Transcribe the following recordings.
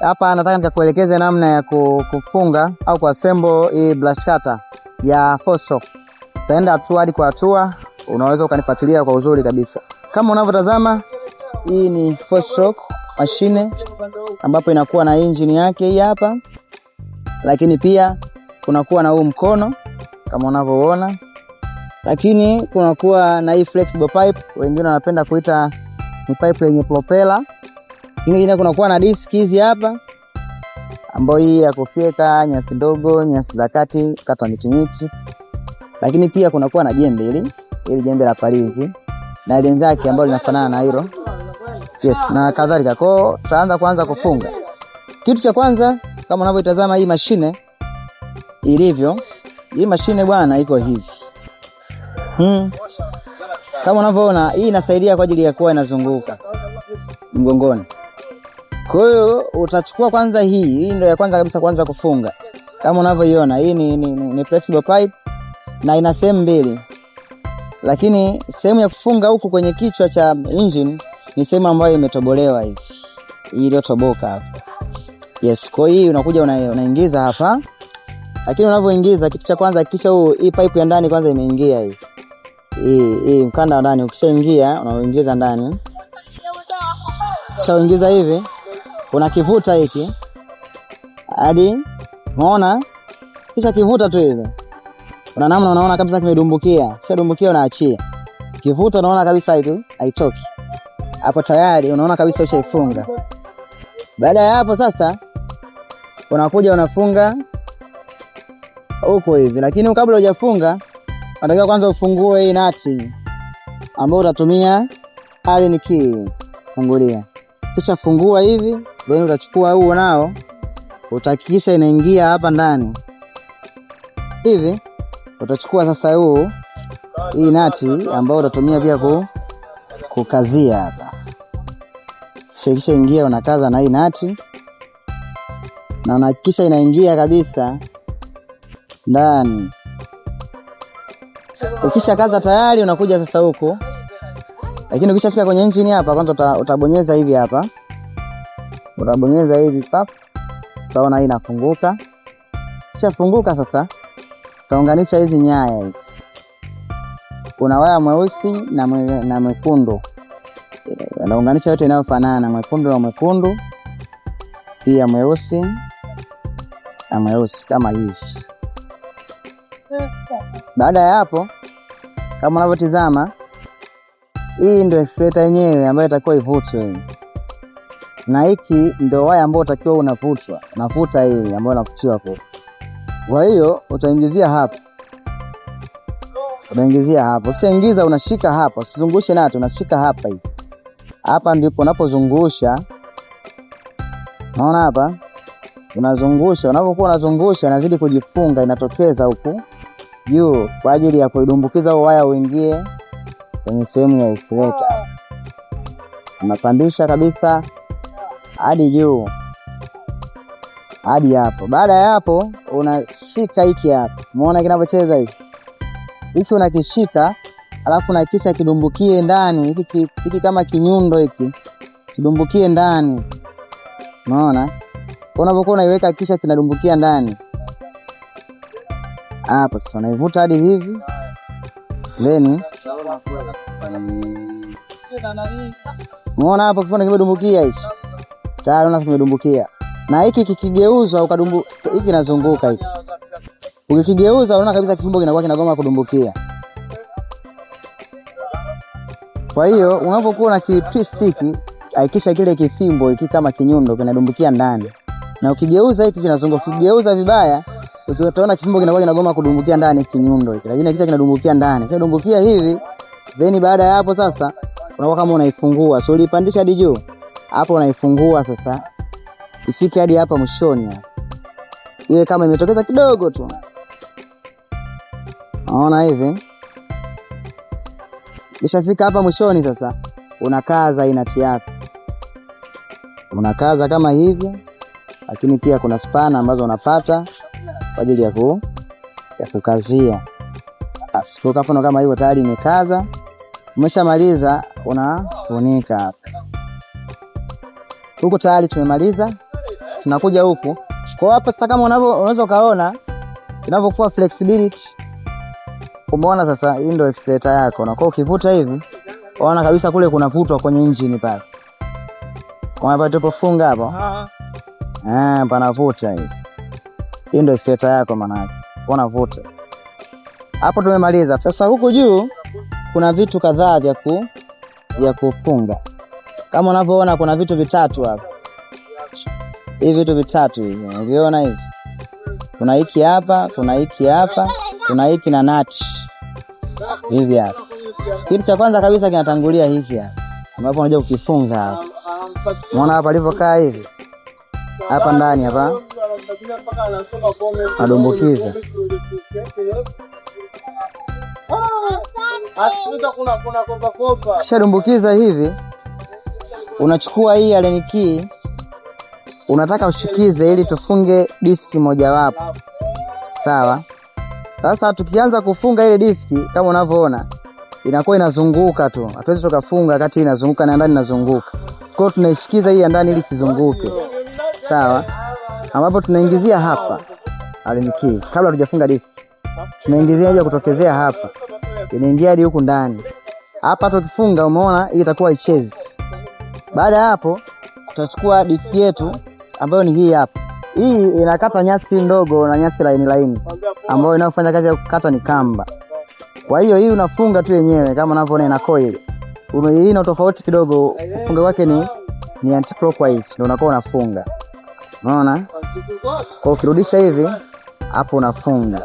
Hapa nataka nikakuelekeze namna ya kufunga au kuassemble hii brush cutter ya 4-stroke. Tutaenda hatua hadi kwa hatua, unaweza ukanifuatilia kwa uzuri kabisa. Kama unavyotazama, hii ni 4-stroke mashine ambapo inakuwa na engine yake hii hapa, lakini pia kunakuwa na huu mkono kama unavyoona, lakini kunakuwa na hii flexible pipe, wengine wanapenda kuita ni pipe yenye propeller. Kingine kunakuwa na disk hizi hapa ambayo hii ya kufyeka nyasi ndogo, nyasi za kati, kata miti miti. Lakini pia kunakuwa na jembe hili, hili jembe la palizi na lenzake ambalo linafanana na hilo. Yes, na kadhalika. Kwa hiyo tutaanza kwanza kufunga. Kitu cha kwanza kama unavyotazama hii mashine ilivyo, hii mashine bwana iko hivi. Kama unavyoona hii inasaidia kwa ajili ya kuwa inazunguka mgongoni. Kwa hiyo utachukua kwanza hii ndio ya kwanza kabisa kwanza kufunga. Kama unavyoiona hii ni flexible pipe na ina sehemu mbili. Lakini sehemu ya kufunga huku kwenye kichwa cha engine ni sehemu ambayo imetobolewa hivi. Hii iliyotoboka hapa. Yes, kwa hiyo unakuja unaingiza hapa. Lakini unavyoingiza kitu cha kwanza hakikisha hii pipe ya ndani kwanza imeingia hii. Hii mkanda wa ndani ukishaingia unaingiza ndani. Ukishaingiza hivi unakivuta hiki hadi unaona, kisha kivuta tu hivi. Una namna unaona kabisa kimedumbukia. Kisha dumbukia unaachia. Kivuta unaona kabisa hiki haitoki. Hapo tayari unaona kabisa ushaifunga. Baada ya hapo sasa unakuja unafunga huko hivi. Lakini kabla hujafunga unatakiwa kwanza ufungue hii nati ambayo utatumia Allen key fungulia. Kisha fungua hivi, then utachukua huo nao utahakikisha inaingia hapa ndani. Hivi utachukua sasa huu hii nati ambayo utatumia pia kukazia hapa. Kisha ingia unakaza na hii nati na unahakikisha inaingia kabisa ndani. Ukisha kaza tayari unakuja sasa huku. Lakini ukishafika kwenye engine hapa kwanza utabonyeza hivi hapa. Utabonyeza hivi pap. Utaona hii inafunguka. Kisha funguka sasa utaunganisha hizi nyaya hizi. Kuna waya mweusi na mwekundu. Unaunganisha yote inayofanana, mwekundu na mwekundu, pia mweusi na mweusi kama hivi. Baada ya hapo kama unavyotizama hii ndio accelerator yenyewe ambayo itakuwa ivutwe. Na hiki ndio waya ambao utakiwa unavutwa. Unavuta hii ambayo unavutiwa hapo. Kwa hiyo utaingizia hapa. Unaingizia hapa. Ukishaingiza unashika hapa, usizungushe nato, unashika hapa hivi. Hapa ndipo unapozungusha. Unaona hapa? Unazungusha, unapokuwa unazungusha inazidi kujifunga, inatokeza huku juu kwa ajili ya kuidumbukiza huo waya uingie kwenye sehemu ya accelerator. Unapandisha kabisa hadi juu hadi hapo. Baada ya hapo unashika hiki hapa. Umeona kinavyocheza hiki? Hiki unakishika alafu unahakikisha kidumbukie ndani. Hiki kama kinyundo hiki kidumbukie ndani. Unaona? Unapokuwa unaiweka hakikisha kinadumbukia ndani. Hapo sasa unaivuta hadi hivi. Then umeona hapo kifundo kimedumbukia hichi. Tayari unaona kimedumbukia. Na hiki kikigeuzwa hiki kinazunguka hiki. Ukikigeuza unaona kabisa kifumbo kinakuwa kinagoma kudumbukia. Kwa hiyo unapokuwa na kitwist hiki, hakikisha kile kifimbo hiki kama kinyundo kinadumbukia ndani. Na ukigeuza hiki kinazunguka, ukigeuza vibaya utaona kifimbo kinakuwa kinagoma kudumbukia ndani kinyundo hiki. Lakini hakikisha kinadumbukia ndani. Kisha dumbukia hivi, then baada ya hapo sasa unakuwa kama unaifungua. So ulipandisha hadi juu. Hapo unaifungua sasa. Ifike hadi hapa mwishoni hapa. Iwe kama imetokeza kidogo tu. Unaona hivi? Ishafika hapa mwishoni sasa unakaza nati yako. Unakaza kama hivyo. Lakini pia kuna spana ambazo unapata kwa ajili ya kukazia. Kwa mfano kama hivyo tayari imekaza. Umeshamaliza unafunika hapa. Huko tayari tumemaliza. Tunakuja huku. Kwa hapa sasa, kama unaweza ukaona inavyokuwa flexibility. Umeona sasa, hii ndio accelerator yako. Na kwa ukivuta hivi, unaona kabisa kule kunavutwa kwenye engine pale. Kwa hapa tulipofunga hapo. Panavuta hivi. Hii ndio accelerator yako maana yake. Unavuta. Hapo tumemaliza. Sasa huku juu kuna vitu kadhaa vya kufunga. Kama unavyoona kuna vitu vitatu hapa. Hivi vitu vitatu hivi. Unaviona hivi? Kuna hiki hapa, kuna hiki hapa, kuna hiki na nut. Hivi hapa. Kitu cha kwanza kabisa kinatangulia hiki hapa, ambapo unaja kukifunga hapa. Unaona hapa alivyokaa hivi? Hapa ndani hapa. Nadumbukiza. Kisha dumbukiza hivi, unachukua hii Allen key, unataka ushikize ili tufunge diski mojawapo. Sawa? Sasa tukianza kufunga ile diski kama unavyoona inakuwa inazunguka tu. Hatuwezi tukafunga kati inazunguka na ndani inazunguka. Kwa hiyo tunaishikiza hii ya ndani ili isizunguke. Sawa? Ambapo tunaingizia hapa Allen key kabla hatujafunga diski. Tunaingizia ile kutokezea hapa. Inaingia hadi huku ndani. Hapa tukifunga umeona hii itakuwa ichezi. Baada ya hapo tutachukua diski yetu ambayo ni hii hapa. Hii inakata nyasi ndogo na nyasi laini laini, ambayo inayofanya kazi ya kukata ni kamba. Kwa hiyo hii unafunga tu yenyewe kama unavyoona ina coil. Hii ina tofauti kidogo, kufunga kwake ni anti-clockwise, ndio unakuwa unafunga. Unaona? Kwa ukirudisha hivi hapo unafunga.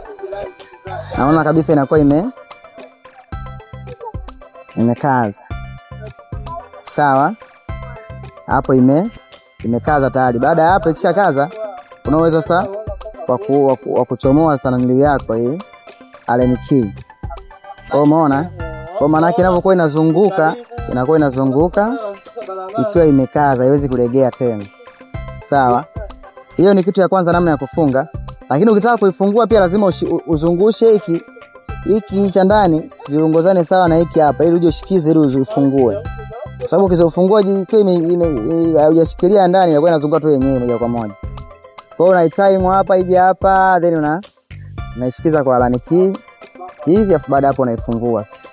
Naona kabisa inakuwa imekaza. Sawa? Hapo imekaza tayari. Baada ya hapo ikishakaza unaweza sasa wa kuchomoa sana nili yako hii Allen key. Kwa umeona? Kwa maana yake inapokuwa inazunguka, inakuwa inazunguka ikiwa imekaza, haiwezi kulegea tena. Sawa? Hiyo ni kitu ya kwanza, namna ya kufunga. Lakini ukitaka kuifungua pia lazima uzungushe hiki cha ndani viongozane sawa na hiki hapa ili uje ushikize ili uzifungue. Kwa sababu ukizofungua ikiwa haujashikilia ndani inakuwa inazunguka tu yenyewe moja kwa moja. Kwa hiyo unaitime hapa ije hapa, then unaishikiza kwa Allen key hivi, afu baada hapo unaifungua sasa.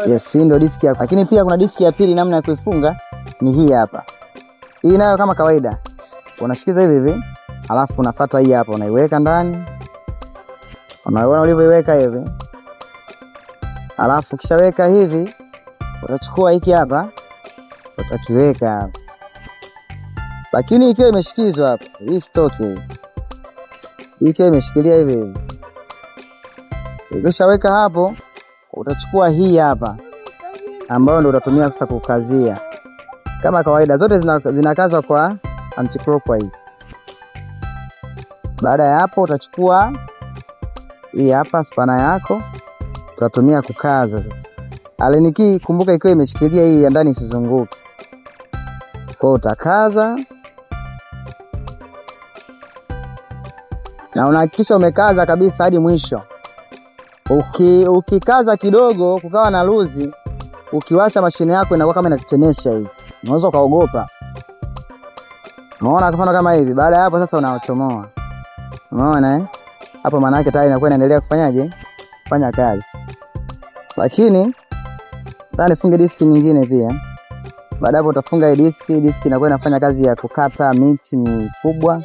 Yes, hii ndio diski yako. Lakini pia kuna diski ya pili, namna ya kuifunga ni hii hapa. Hii nayo kama kawaida unashikiza hivi hivi, alafu unafuata hii hapa unaiweka ndani. Unaona ulivyoiweka hivi. Alafu ukishaweka hivi utachukua hiki hapa utakiweka hapa. Lakini ikiwa imeshikizwa hapa, hii stock hii. Ikiwa imeshikilia hivi hivi. Ukishaweka hapo utachukua hii hapa ambayo ndio utatumia sasa kukazia. Kama kawaida zote zinakazwa kwa anti-clockwise. Baada ya hapo utachukua hii hapa spana yako utatumia kukaza sasa. Allen key kumbuka ikiwa imeshikilia hii ya ndani isizunguke. Kwa utakaza na unahakikisha umekaza kabisa hadi mwisho. Ukikaza kidogo kukawa na luzi, ukiwasha mashine yako inakuwa kama inatetemesha hivi. Unaweza ukaogopa. Unaona kwa mfano kama hivi. Baada ya hapo sasa unachomoa. Unaona eh? Hapo maana yake tayari inakuwa inaendelea kufanyaje? Kufanya kazi. Lakini sasa nifunge diski nyingine pia. Baada hapo utafunga hii diski, diski inakuwa inafanya kazi ya kukata miti mikubwa,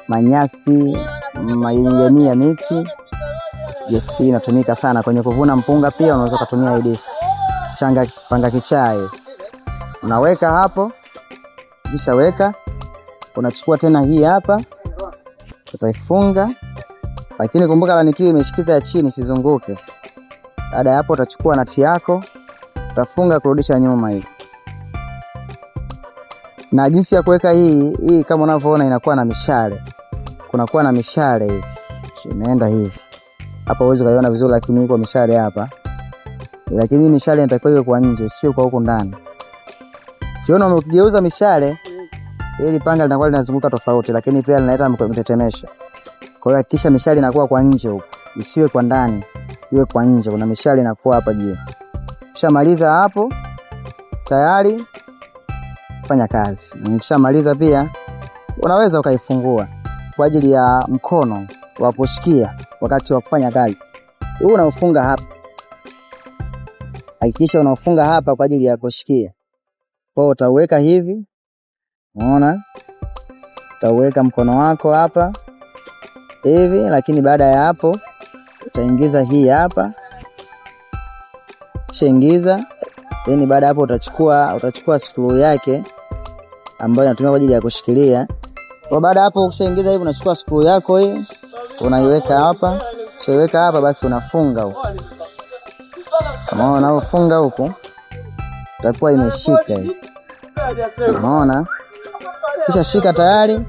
manyasi, majani ya miti. Yes, hii inatumika sana kwenye kuvuna mpunga pia unaweza kutumia hii diski. Changa panga kichai. Unaweka hapo. Ukishaweka unachukua tena hii hapa utaifunga. Lakini kumbuka Allen key imeshikiza ya chini isizunguke. Baada ya hapo utachukua nati yako utafunga kurudisha nyuma hivi. Na jinsi ya kuweka hii kama unavyoona inakuwa na mishale. Kunakuwa na mishale hivi. Imeenda hivi. Hapa huwezi kuiona vizuri lakini iko mishale hapa. Lakini hii mishale inatakiwa iwe kwa nje, sio kwa huku ndani. Ukiona umegeuza mishale, hili panga linakuwa linazunguka tofauti, lakini pia linaleta mtetemesho. Kwa hiyo hakikisha mishale inakuwa kwa nje huku, isiwe kwa ndani, iwe kwa nje. Kuna mishale inakuwa hapa juu. Ukishamaliza hapo tayari Fanya kazi. Ukishamaliza pia unaweza ukaifungua kwa ajili ya mkono wa kushikia wakati wa kufanya kazi. Huu unaufunga hapa. Hakikisha unaufunga hapa kwa ajili ya kushikia. Kwa hiyo utauweka hivi. Unaona? Utauweka mkono wako hapa hivi, lakini baada ya hapo utaingiza hii hapa. Kishaingiza, then baada hapo utachukua screw yake ambayo inatumika kwa ajili ya kushikilia. Kwa baada hapo ukishaingiza hivi unachukua screw yako hii unaiweka hapa. Ukishaiweka hapa basi unafunga huko. Kama unafunga huko itakuwa imeshika hii. Unaona? Kisha shika tayari.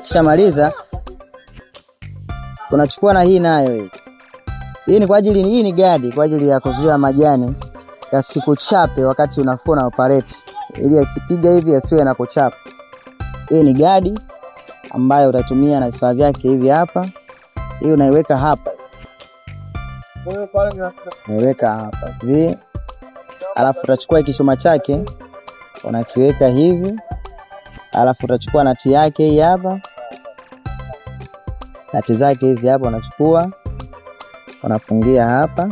Kisha maliza unachukua na hii nayo hii. Hii ni kwa ajili, hii ni gadi kwa ajili ya kuzuia majani yasikuchape wakati unafua na operate, ili akipiga hivi yasiwe yanakuchapa. Hii ni gadi ambayo utatumia na vifaa vyake hivi hapa. Hii unaiweka hapa. Unaiweka hapa hivi. Alafu utachukua kishuma chake unakiweka hivi. Alafu utachukua nati yake hii hapa. Nati zake hizi hapa unachukua unafungia hapa.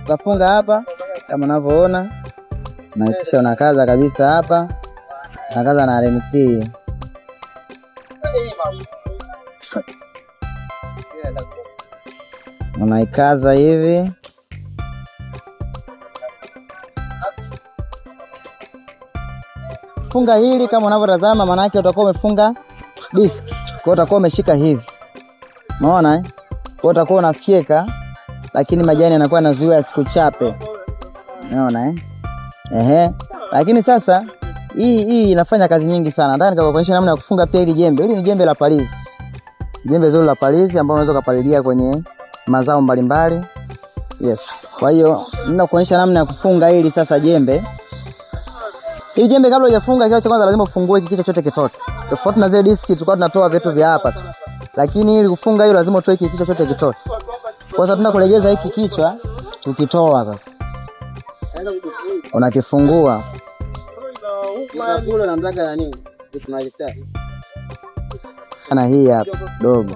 Utafunga hapa kama unavyoona, na kisha unakaza kabisa hapa. Unakaza na Allen key. Unaikaza hivi. Funga hili kama unavyotazama, maana yake utakuwa umefunga disk. Kwa hiyo utakuwa umeshika hivi. Unaona eh? Kwa hiyo utakuwa unafyeka, lakini majani yanakuwa yanazuia yasikuchape. Unaona eh? Ehe. Lakini sasa hii inafanya kazi nyingi sana. Nataka nikakuonyesha namna ya kufunga pia hili jembe. Hili ni jembe la Paris. Jembe zuri la Paris ambalo unaweza kupalilia kwenye mazao mbalimbali. Yes. Kwa hiyo ninakuonyesha namna ya kufunga hili sasa jembe. Hili jembe kabla hujafunga, kitu cha kwanza lazima ufungue hiki kichwa chote kitoke. Tofauti na zile diski tulikuwa tunatoa vitu vya hapa tu. Lakini ili kufunga hilo lazima utoe hiki kichwa chote kitoke. Kwa sababu tunakulegeza hiki kichwa, tukitoa sasa. Unakifungua. Na hii hapa dogo.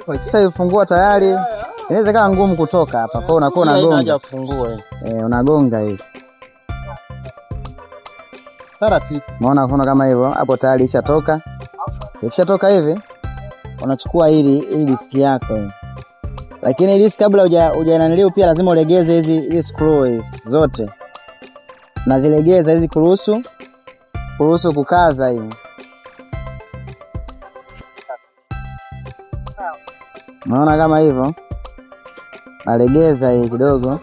Utaifungua tayari. Inaweza kuwa ngumu kutoka hapa. Kwa hiyo unakuwa unagonga. Unagonga hivi. Taratibu. Unaona kuna kama hivyo, hapo tayari ishatoka. Ikishatoka hivi, unachukua hili diski yako. Lakini diski kabla hujainaniliu pia lazima ulegeze hizi screws zote. Nazilegeza hizi kuruhusu kukaza hii. Unaona kama hivyo? Nalegeza hii kidogo.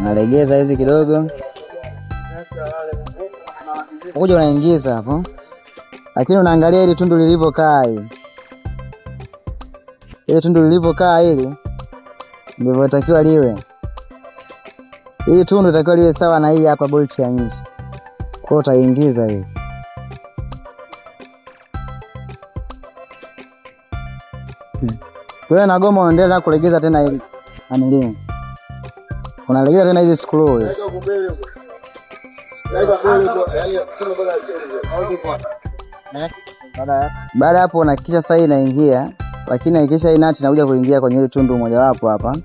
Nalegeza hizi kidogo. Ukuja unaingiza hapo. Lakini unaangalia hili tundu lilivyokaa hili. Ile tundu lilivyokaa hili ndivyo itakiwa liwe. Hili tundu itakiwa liwe sawa na hii hapa bolt ya nje. Kwa hiyo utaingiza hii. Kwa hiyo na goma unaendelea kulegeza tena hili. Anilini. Unalegeza tena hizi screws. Baada hapo unahakikisha sasa hii inaingia, lakini hakikisha hii nati inakuja kuingia kwenye ile tundu mojawapo hapa,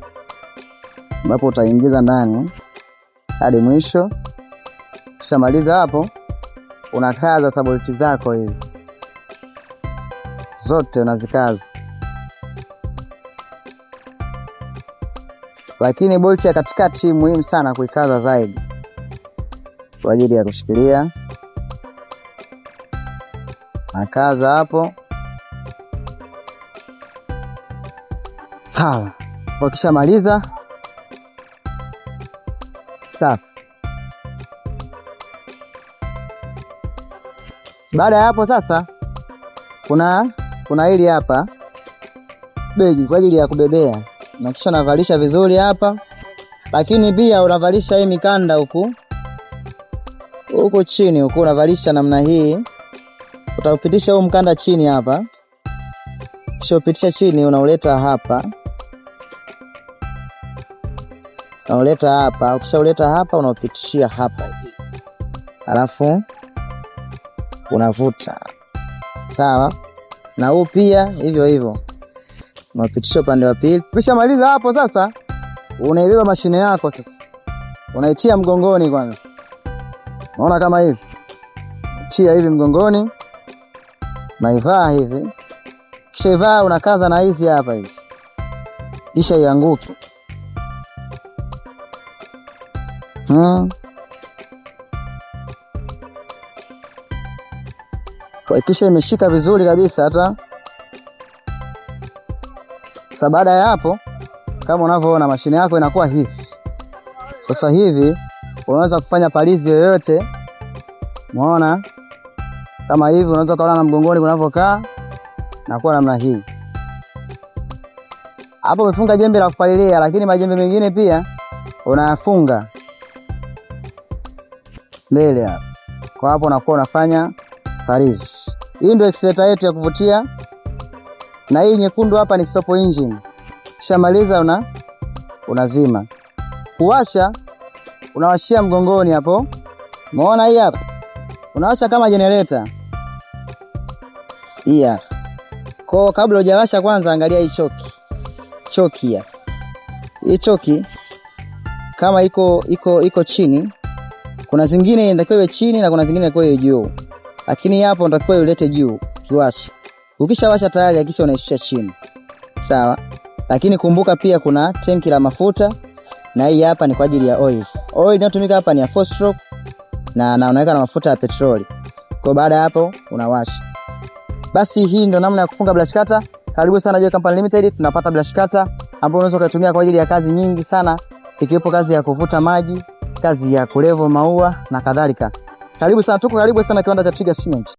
ambapo utaingiza ndani hadi mwisho. Ukishamaliza hapo unakaza sabolti zako hizi zote unazikaza, lakini bolti ya katikati muhimu sana kuikaza zaidi kwa ajili ya kushikilia. Nakaza hapo. Sawa. Ukishamaliza safi. Baada ya hapo sasa kuna hili hapa begi kwa ajili ya kubebea. Na kisha unavalisha vizuri hapa. Lakini pia unavalisha hii mikanda huku. Huku chini huku unavalisha namna hii. Utaupitisha huu mkanda chini hapa. Kisha upitisha chini unauleta hapa. Unauleta hapa, ukishauleta hapa unaupitishia hapa hivi. Alafu unavuta. Sawa? Na huu pia hivyo hivyo. Unapitisha upande wa pili. Ukishamaliza hapo sasa unaibeba mashine yako sasa. Unaitia mgongoni kwanza. Unaona kama hivi. Tia hivi mgongoni. Naivaa hivi. Kisha ivaa unakaza na hizi hapa hizi. Kisha ianguke. Kwa kisha imeshika vizuri kabisa hata. Sasa baada ya hapo kama unavyoona mashine yako inakuwa hivi. Sasa hivi unaweza kufanya palizi yoyote. Umeona? Kama hivi unaweza kaona na mgongoni kunavyokaa na kuwa namna hii. Hapo umefunga jembe la kupalilia, lakini majembe mengine pia unayafunga mbele hapo. Kwa hapo unakuwa unafanya palizi. Hii ndio accelerator yetu ya kuvutia. Na hii nyekundu hapa ni stop engine. Ukishamaliza unazima. Kuwasha unawashia mgongoni hapo. Umeona hii hapa? Unawasha kama generator. Hii hapa. Kwa kabla hujawasha kwanza angalia hii choki. Choki hapa. Hii choki kama iko chini, kuna zingine inatakiwa iwe chini na kuna zingine inatakiwa iwe juu. Lakini hapo unatakiwa ulete juu kiwasha. Ukishawasha tayari hakikisha unaishusha chini. Sawa? Lakini kumbuka pia kuna tenki la mafuta na hii hapa ni kwa ajili ya oil. Oil inayotumika hapa ni ya 4 stroke na unaweka na mafuta ya petroli. Kwa baada ya hapo unawasha. Basi hii ndio namna ya kufunga brush cutter. Karibu sana Joy Company Limited, tunapata brush cutter ambayo unaweza kuitumia kwa ajili ya kazi nyingi sana, ikiwepo kazi ya kuvuta maji, kazi ya kulevo maua na kadhalika. Karibu sana, tuko karibu sana kiwanda cha Twiga Cement.